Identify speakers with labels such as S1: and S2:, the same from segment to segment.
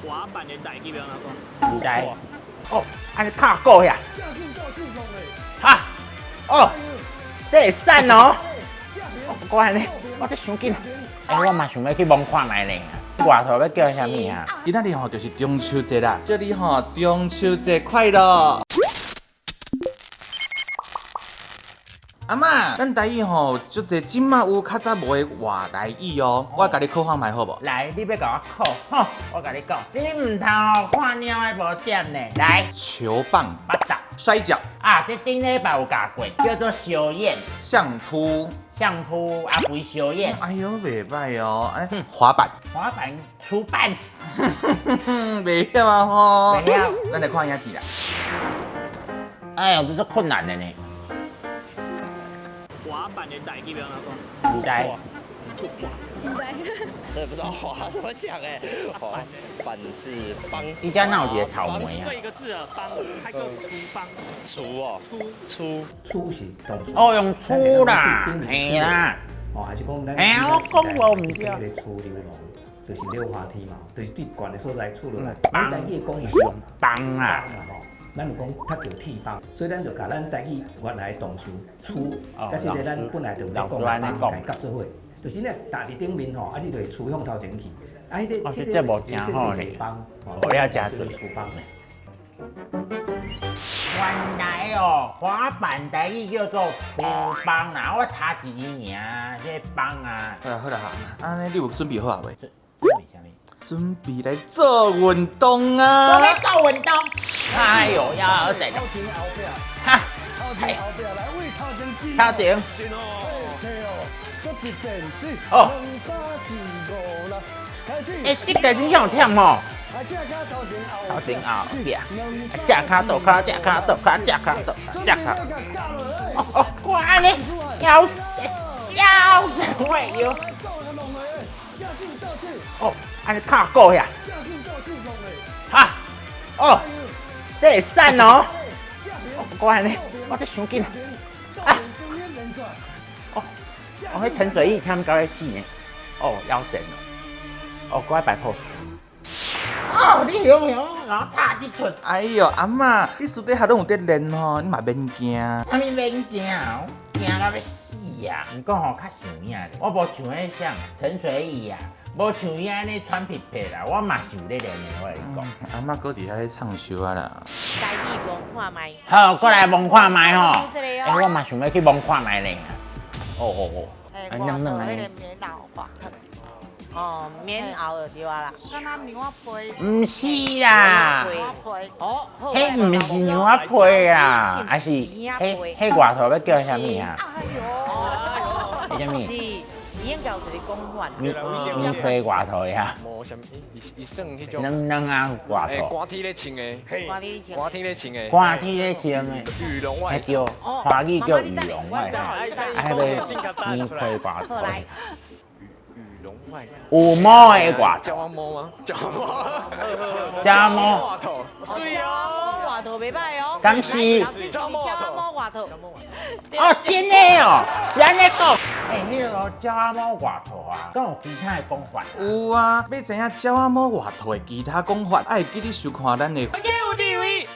S1: 滑板的台語欲按怎講？
S2: 毋知。哦，按呢敲鼓遐。哈，哦，這會瘦哦。哦，我按呢，我這傷緊。欸，我嘛想欲去摸看覓咧。外套欲叫啥物啊？
S3: 今仔日吼就是中秋節啦，祝你吼中秋節快樂！阿嬤，咱台語吼足濟，這馬有較早無的外來語哦，我共你考看覓好無？
S2: 來，你欲共我考吼，我共你講，你毋通哦看貓的無點呢。來，
S3: 球棒、
S2: 腹肚、
S3: 摔角、
S2: 啊，這頂禮拜有教過，叫做相演、
S3: 相撲、
S2: 相撲啊，肥相演。
S3: 哎喲，袂䆀哦，哎，滑板、
S2: 滑板、出板，
S3: 袂曉啊吼，
S2: 袂曉。
S3: 咱來看影片啦。
S2: 哎喲，這足困難的呢。
S1: 滑板的台語欲按怎講？
S2: 毋知。
S4: 毋知。
S5: 這不知道滑怎麼講哎，滑板是幫。
S2: 伊遮哪有一個草莓啊？
S1: 對一個字啊，幫，還叫出幫。
S5: 出哦，
S1: 出
S5: 出。
S6: 出是動詞。
S2: 哦，用出啦，嘿啦。
S6: 哦，還是講咱。
S2: 嘿啊，我講無毋對。
S6: 迄個出溜廊，就是溜滑梯嘛，就是對懸的所在出落來。咱台語講是
S2: 用幫啦。
S6: 咱有講踢著鐵枋，所以咱就共咱台語原來動詞出，佮這个咱本來就有咧講的枋，共夾做伙，就是呢，踏佇頂面吼，啊，你就會趨向頭前去，啊，彼个彼個是細細個枋，
S2: 我要加水。
S6: 出枋。
S2: 原來哦，滑板台語叫做出枋啦，我差一字爾，這個枋啊。
S3: 好啦好啦，按呢你有準備好啊未？
S2: 準備啥物？
S3: 準備來做運動啊！
S2: 我來做運動。哎呦，要死！
S7: 頭前後壁，
S2: 哈，
S7: 頭前後壁來，位頭前進，
S2: 頭前，
S7: 進哦，對哦，閣一遍，一、
S2: 哦
S7: 兩、三、四、五、六，開始。
S2: 欸，這個真正有忝哦。
S7: 來，正跤頭前後，
S2: 頭前後壁，正跤倒跤，正跤倒跤，正跤倒跤，正跤。哦哦，我按呢，枵死，枵死我的腰。哦，按呢敲鼓遐。哈，哦，這會瘦哦。哦，我按呢，我這傷緊啊。哦，哦，彼潛水衣忝到欲死呢。哦，夭壽哦。哦，閣愛擺 pose。哦，你雄雄，我插一出。
S3: 哎喲，阿嬤，你私底下攏有佇練吼，你嘛免驚。
S2: 啥物免驚？驚到欲死啊！毋過吼，較像影咧，我無像彼啥陳水乙啊，無像伊按呢喘屁屁啦，我嘛是有咧練的，我共你講。
S3: 阿嬤閣佇遐咧唱燒啊啦。
S4: 台語摸看覓。
S2: 好，過來摸看覓吼。欸，我嘛想欲去摸看覓咧。哦哦哦，
S8: 欸，
S2: 軟軟
S8: 彼个棉襖外套。
S4: 哦，棉襖就對啊啦。
S8: 敢若娘仔被。
S2: 毋是啦。
S8: 娘仔被。
S4: 哦，
S2: 彼毋是娘仔被啦，還是彼彼外套欲叫啥物啊？
S8: 哎喲。
S2: 彼啥物？
S4: 是，伊應該有一个講法。
S2: 棉棉被外套呀。
S9: 無啥物，伊伊算彼種。
S2: 軟軟啊外套。
S9: 寒天咧穿的。
S4: 寒天穿。
S9: 寒天咧穿的。
S2: 寒天咧穿的。
S9: 羽絨外套。
S2: 彼叫華語叫羽絨外套，啊，彼个棉被外套。有毛的外套。
S9: 鳥仔毛嗎？鳥仔毛。
S2: 鳥仔毛。
S9: 水哦。
S4: 外套袂䆀哦。
S2: 敢是？
S4: 鳥仔毛外套。
S2: 哦，真的哦，是按呢講。欸，彼个鳥仔毛外套啊，敢有其他的講法？
S3: 有啊，欲知影鳥仔毛外套的其他講法，愛記得收看咱的。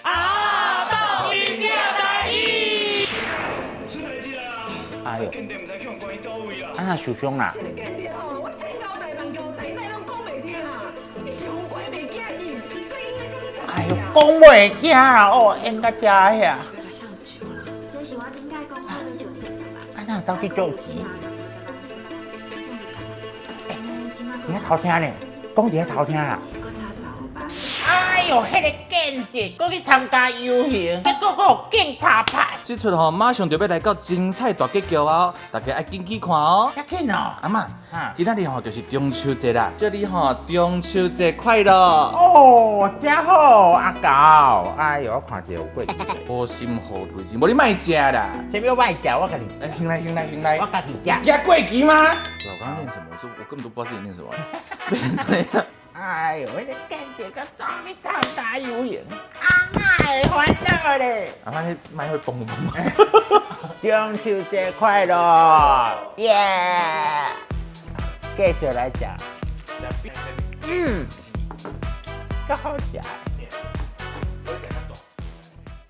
S1: 阿斗音樂台語。
S2: 哎喲，啊若受傷啦？哎喲，講袂聽啦，哦，演到遮遐。啊，哪走去借錢？欸，你遐偷聽呢？講佇遐偷聽啦？哎喲，彼个間諜，閣去參加遊行，結果閣予警察拍。
S3: 這齣吼馬上就欲來到精彩大結局啊！大家愛緊去看哦。
S2: 遮緊哦，
S3: 阿嬤，今仔日吼就是中秋節啦，祝你吼中秋節快樂。
S2: 哦，遮好，阿狗，哎喲，我看一下有過期。
S3: 好心予雷錢，無你莫食啦。
S2: 啥物莫食？我家己。
S3: 來，行來行來行來，
S2: 我家己食。
S3: 也過期嗎？我剛剛念什麼？我根本都不知道自己念什麼。變成這樣。
S2: 哎喲，彼个間諜閣走去參加遊行，阿嬤會煩惱咧。
S3: 阿嬤，你麥會崩崩。
S2: 中秋節快樂，耶！繼續來食。嗯。夠好食。